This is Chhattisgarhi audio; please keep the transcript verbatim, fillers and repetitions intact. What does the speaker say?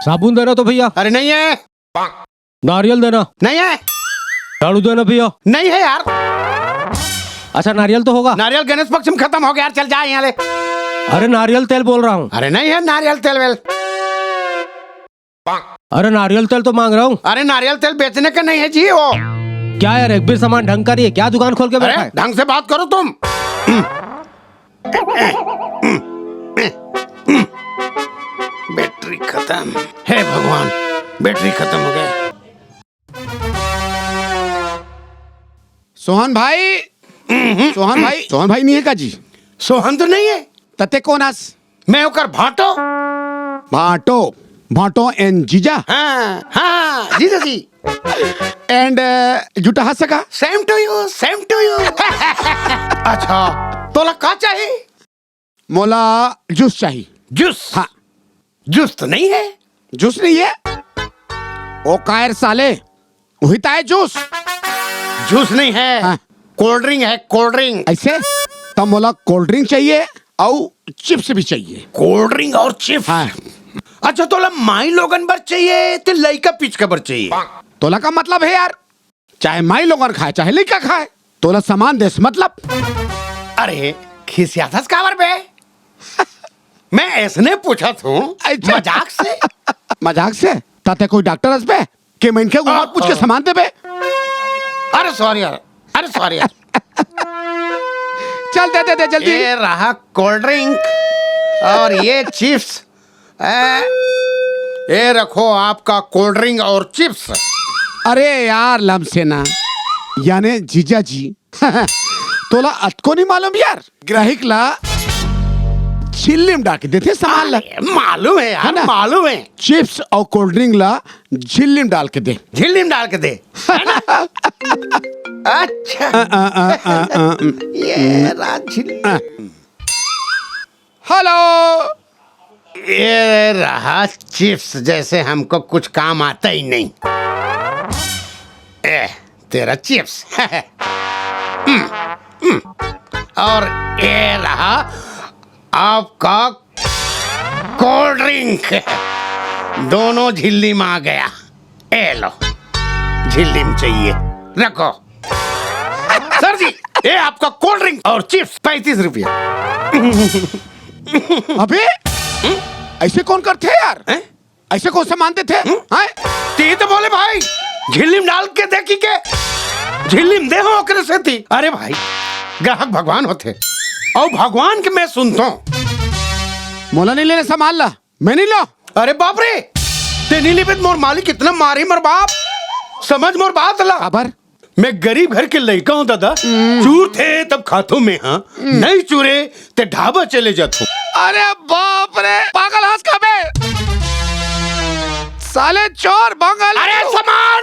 साबुन देना तो भैया। अरे नहीं है। नारियल देना। नहीं है। झाड़ू देना भैया। नहीं है यार। अच्छा, नारियल तो होगा। नारियल गणेश पक्ष में खत्म हो गया यार, चल जा यहाँ ले। अरे, नारियल तेल बोल रहा हूँ। अरे नहीं है नारियल तेल वेल। अरे, नारियल तेल तो मांग रहा हूँ। अरे नारियल तेल बेचने का नहीं है जी वो। क्या यार, एक भी सामान ढंग का नहीं है क्या? दुकान खोल के अरे बैठा है। ढंग से बात करो तुम। बैटरी खत्म। हे भगवान, बैटरी खत्म हो गया। सोहन भाई, सोहन भाई, सोहन भाई नहीं है का जी? सोहन तो नहीं है। तते कौन आस? मैं ओकर भाटो। भाटो, भाटो and जीजा? हाँ, हाँ, जीजा जी। And जुटा हंस का? Same to you, same to you। अच्छा, तोला का चाहिए? मोला जूस चाहिए। जूस? हाँ। जूस तो नहीं है। जूस नहीं है? ओ कायर साले, वही तो है जूस। जूस नहीं है, हाँ। कोल्ड ड्रिंक है, कोल्ड ड्रिंक। ऐसे? तब मोला कोल्ड ड्रिंक चाहिए और चिप्स भी चाहिए। कोल्ड ड्रिंक और चिप्स? हाँ। अच्छा, तोला माई लोगन बर चाहिए ते लइका पिचका बर चाहिए? तोला का मतलब है यार, चाहे माई लोगन खाए चाहे लइका खाए, तोला सामान देस मतलब। अरे, खिसियाथस काबर बे? मैं ऐसने पूछत हूँ, अच्छा। मजाक से। मजाक से? ताते कोई डॉक्टर हस बे के मनखे को मत पूछ के सामान देबे? अरे सॉरी यार, अरे सॉरी यार। चल दे दे दे जल्दी। ये रहा कोल्ड ड्रिंक और ये चिप्स। ए, ये रखो आपका कोल्ड ड्रिंक और चिप्स। अरे यार लमसेना, याने जीजा जी, तोला अतको नहीं मालूम यार, ग्राहक ला झिल्ली में डाल के देथे सामान ला। अरे, मालूम है यार, है ना? मालूम है। चिप्स और कोल्ड ड्रिंक ला झिल्ली में डाल के दे। झिल्ली में डाल के दे, है ना? अच्छा। अ, अ, अ, अ, अ, अम, ये रहा झिल्ली। अ। हेलो। ये रहा चिप्स, जैसे हमको कुछ काम आता ही नहीं। ए, तेरा चिप्स। हम्म, हम्म। और ये रहा आपका कोल्ड ड्रिंक। दोनों झिल्ली में आ गया। ए लो, झिल्ली में चाहिए, रखो। सर जी, ये आपका कोल्ड ड्रिंक और चिप्स, पैंतीस रुपया। अबे, ऐसे कौन करथे यार? हैं? ऐसे कौन सामान देथे? हम्म? हैं? ते तो बोले भाई, झिल्ली में डाल के देखी के, झिल्ली में दे हो ओकरे सेती। अरे भाई, ग्राहक भगवान होथे, और भगवान के मैं सुनता हूँ। मोला नहीं लेना सामान ला, मैं नहीं ला। अरे बाप रे, ते नहीं लेबे त मोर मालिक इतना मारी मोर बाप। समझ मोर बात ला। काबर? मैं गरीब घर के लइका हूँ दादा। चूरथे तब खाथों मैं, हाँ। नहीं चूरे ते ढाबा चले जाथों। अरे बाप रे, पागल हस का बे? साले चोर बंगल। अरे सामान।